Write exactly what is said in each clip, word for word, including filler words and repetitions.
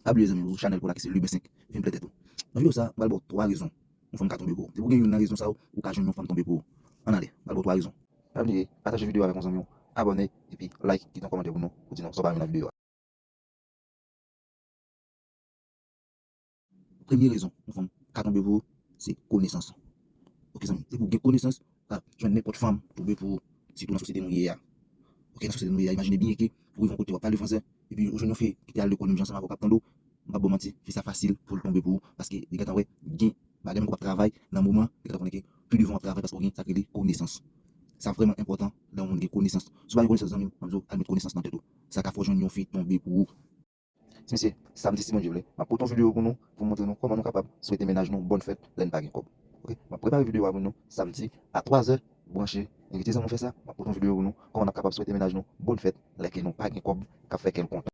Pa bliye zanmi m, sou chanèl pa w la ki se Liben senk, vin plè tèt ou. Nan videyo sa, m pral ba w twa rezon yon fanm ka tonbe pou ou. Depi w gen youn nan rezon sa yo, ou ka jwenn yon fanm tonbe pou ou. Ann ale, m pral ba w twa rezon. Pa bliye, pataje videyo avèk yon zanmi w, abòne, epi like, kite yon kòmantè pou nou, pou di nou sa w panse nan videyo a. Premye rezon yon fanm ka tonbe pou ou, se konesans ou. Oke zanmi, depi w gen konesans, ou ka jwenn nenpòt fanm tonbe pou ou, sitou nan sosyete nou ye a. Oke, nan sosyete nou ye a, imajine byen ke ou rive yon kote, w ap pale fransè, epi ou jwenn yon fi ki te al lekòl menm jan ansanm avè w, k ap tande w, m p ap ba w manti, fi sa fasil pou l tonbe pou ou, paske li gentan wè gen bagay menm ke w ap travay nan moman, li gentan konnen ke pi devan w ap travay paske w gen sa k rele konesans. Sa vrèman enpòtan lè yon moun gen konesans. Si w pa gen konesans, zanmi m, m ap di w, al met konesans nan tèt ou. Sa ka fè w jwenn yon fi tonbe pou ou. Ti mesye, samdi, si Bondye vle, m ap pote yon videyo pou nou, pou montre nou kòman nou kapab swete mennaj nou bòn fèt lè n pa gen kòb. Oke? M ap prepare videyo a pou nou samdi a twazè. Branche, envite zanmi w fè sa. M ap pote yon videyo pou nou, kòman n ap kapab swete mennaj nou bòn fèt lè ke nou pa gen kòb k ap fè kè l kontan.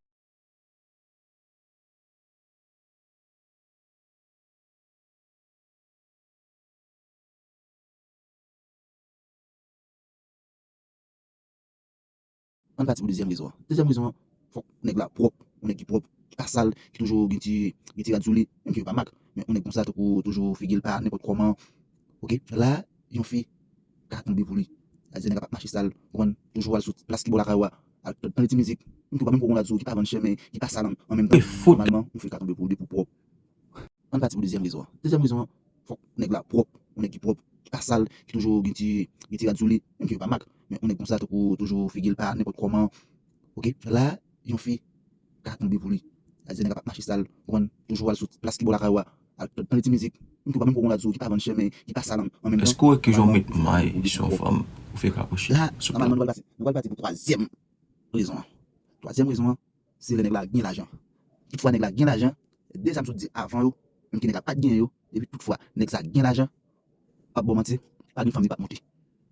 Ann pati pou dezyèm rezon an. Dezyèm rezon an, fòk nèg la pwòp. Yon nèg ki pwòp, ki pa sal, ki toujou gen ti, gen ti rad sou li, menm ke yo pa mak. Men yon nèg konsa, tankou toujou figi l pa nenpòt kòman. Oke, la, yon fi ka tonbe pou li. Sa vle di nèg la p ap mache sal, ou konprann, toujou al sou plas ki bò lakay ou a, al tande ti mizik. Menm ke w pa menm konn rad sou ou, ki pa vann chè, men ki pa sal an, an menm tan. Nòmalman, yon fi ka tonbe pou ou depi w pwòp. Ann pati pou dezyèm rezon an. Dezyèm rezon an, fòk nèg la pwòp. Yon nèg ki pwòp, ki pa sal, ki toujou gen ti, gen ti rad sou li, menm ke yo pa mak. Men yon nèg konsa, tankou toujou figi l pa nenpòt kòman. Oke, la, yon fi ka tonbe pou li. Sa vle di nèg la p ap mache sal, ou konprann, toujou al sou plas ki bò lakay ou a, al tande ti mizik. Menm ke w pa menm konn rad sou ou, ki pa vann chè, men ki pa sal an, an menm tan. Èske w wè kijan w met may sou yon fanm pou fè l raproche sou plas? La, nòmalman, nou pral pase, nou pral pati pou twazyèm rezon an. Twazyèm rezon an, se lè nèg la gen lajan. Tout fwa nèg la gen lajan, de sa m sot di avan yo, menm ke nèg la pa t genyen yo, depi tout fwa nèg sa gen lajan, m p ap ba w manti, pa gen fanm li p ap monte.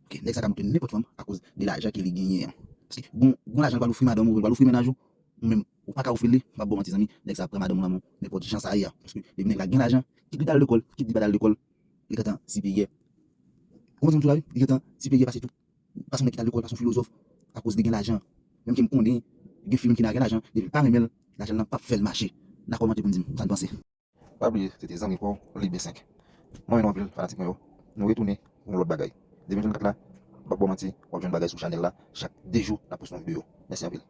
Oke, nèg sa ka monte nenpòt fanm akoz de lajan ke li genyen an. Paske gon, gon lajan li pral ofri madanm ou, li pral ofri mennaj ou, ou menm, ou pa ka ofri l li, m p ap ba w manti zanmi, nèg sa ap pran madanm ou nan men w nenpòt jan sa ye a. Paske depi nèg la gen lajan, kit li t al lekòl, kit li pa t al lekòl, li gentan sipeyè. Ou konprann sa m di w la wi? Li gentan sipeyè pase tout. Pase yon nèg ki t al lekòl, pase yon filozòf, akoz li gen lajan. Menm ke m konnen, gen fi menm ki nan gen lajan, depi l pa renmen l, lajan l lan p ap fè l mache. N a kòmante pou n di m sa n panse. Pa bliye, se te zanmi pa w, Liben senk. Mwen renmen nou anpil, fanatik mwen yo. Nou retounen pou yon lòt bagay. Depi m vin kat la, m p ap ba w manti, w ap jwenn bagay sou chanèl la chak de jou n ap poste yon videyo. Mèsi anpil.